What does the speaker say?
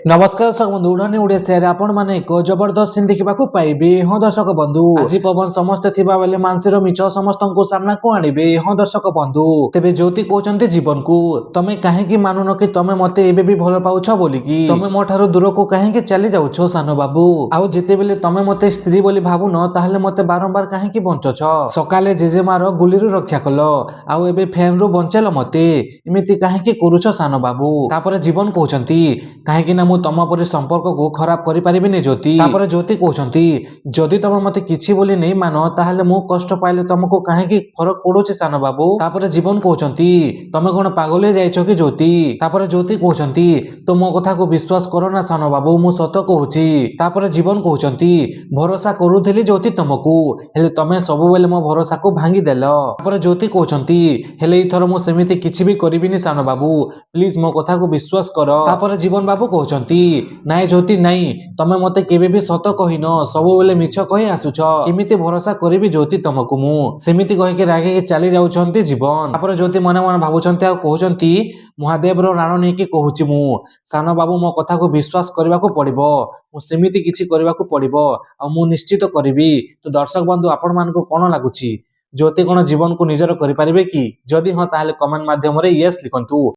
ନମସ୍କାର ଦର୍ଶକ ବନ୍ଧୁ, ଉଡ଼ାନି ଓଡ଼ିଶାରେ ଆପଣମାନେ ଏକ ଜବରଦସ୍ତ ସିନ୍ ଦେଖିବାକୁ ପାଇବେ। ହଁ ଦର୍ଶକ ବନ୍ଧୁ, ଆଜି ପବନ ସମସ୍ତେ ଥିବା ବେଳେ ମାନସୀର ମିଛ ସମସ୍ତଙ୍କୁ ସାମ୍ନାକୁ ଆଣିବେ। ହଁ ଦର୍ଶକ ବନ୍ଧୁ, ତେବେ ଜ୍ୟୋତି କହୁଛନ୍ତି ଜୀବନକୁ, ତମେ କାହିଁକି ମାନୁନ କି ତମେ ମତେ ଏବେ ବି ଭଲ ପାଉଛ ବୋଲିକି? ତମେ ମୋ ଠାରୁ ଦୂରକୁ କାହିଁକି ଚାଲି ଯାଉଛ ସାନ ବାବୁ? ଆଉ ଯେତେବେଳେ ତମେ ମତେ ସ୍ତ୍ରୀ ବୋଲି ଭାବୁନ, ତାହେଲେ ମତେ ବାରମ୍ବାର କାହିଁକି ବଞ୍ଚୁଛ? ସକାଳେ ଜେଜେମାର ଗୁଲିରୁ ରକ୍ଷା କଲ ଆଉ ଏବେ ଫ୍ୟାନରୁ ବଞ୍ଚେଇଲ ମତେ। ଏମିତି କାହିଁକି କରୁଛ ସାନ ବାବୁ? ତାପରେ ଜୀବନ କହୁଛନ୍ତି, କାହିଁକି ନା ମୁଁ ତମ ପରି ସମ୍ପର୍କକୁ ଖରାପ କରିପାରିବିନି ଜ୍ୟୋତି। ତାପରେ ଜ୍ୟୋତି କହୁଛନ୍ତି, ଯଦି ତମେ ମତେ କିଛି ବୋଲି ନେଇ ମାନ, ତାହେଲେ ମୁଁ କଷ୍ଟ ପାଇଲେ ତମକୁ କାହିଁକି ଫରକ ପଡୁଛି ସାନ ବାବୁ? ତାପରେ ଜୀବନ କହୁଛନ୍ତି, ତମେ କଣ ପାଗଳ ହେଇ ଯାଇଛ କି ଜ୍ୟୋତି? ତାପରେ ଜ୍ୟୋତି କହୁଛନ୍ତି, ତ ମୋ କଥାକୁ ବିଶ୍ୱାସ କର ନା ସାନ ବାବୁ, ମୁଁ ସତ କହୁଛି। ତାପରେ ଜୀବନ କହୁଛନ୍ତି, ଭରସା କରୁଥିଲି ଜ୍ୟୋତି ତମକୁ, ହେଲେ ତମେ ସବୁବେଳେ ମୋ ଭରସାକୁ ଭାଙ୍ଗିଦେଲ। ତାପରେ ଜ୍ୟୋତି କହୁଛନ୍ତି, ହେଲେ ଏଇଥର ମୁଁ ସେମିତି କିଛି ବି କରିବିନି ସାନ ବାବୁ, ପ୍ଲିଜ ମୋ କଥାକୁ ବିଶ୍ୱାସ କର। ତାପରେ ଜୀବନ ବାବୁ କହୁଛନ୍ତି, ନାଇଁ ଜ୍ୟୋତି ନାଇଁ, ତମେ ମତେ କେବେ ବି ସତ କହିନ, ସବୁବେଳେ ମିଛ କହି ଆସୁଛ। କେମିତି ଭରସା କରିବି ଜ୍ୟୋତି ତମକୁ ମୁଁ? ସେମିତି କହିକି ରାଗିକି ଚାଲି ଯାଉଛନ୍ତି ଜୀବନ। ତାପରେ ଜ୍ୟୋତି ମନେ ମନେ ଭାବୁଛନ୍ତି ଆଉ କହୁଛନ୍ତି, ମହାଦେବର ନାଣ ନେଇକି କହୁଛି ମୁଁ, ସାନ ବାବୁ ମୋ କଥାକୁ ବିଶ୍ୱାସ କରିବାକୁ ପଡିବ। ମୁଁ ସେମିତି କିଛି କରିବାକୁ ପଡିବ ଆଉ ମୁଁ ନିଶ୍ଚିତ କରିବି। ତ ଦର୍ଶକ ବନ୍ଧୁ, ଆପଣମାନଙ୍କୁ କଣ ଲାଗୁଛି? ଜ୍ୟୋତି କଣ ଜୀବନକୁ ନିଜର କରିପାରିବେ କି? ଯଦି ହଁ, ତାହେଲେ କମେଣ୍ଟ ମାଧ୍ୟମରେ ୟେସ୍ ଲିଖନ୍ତୁ।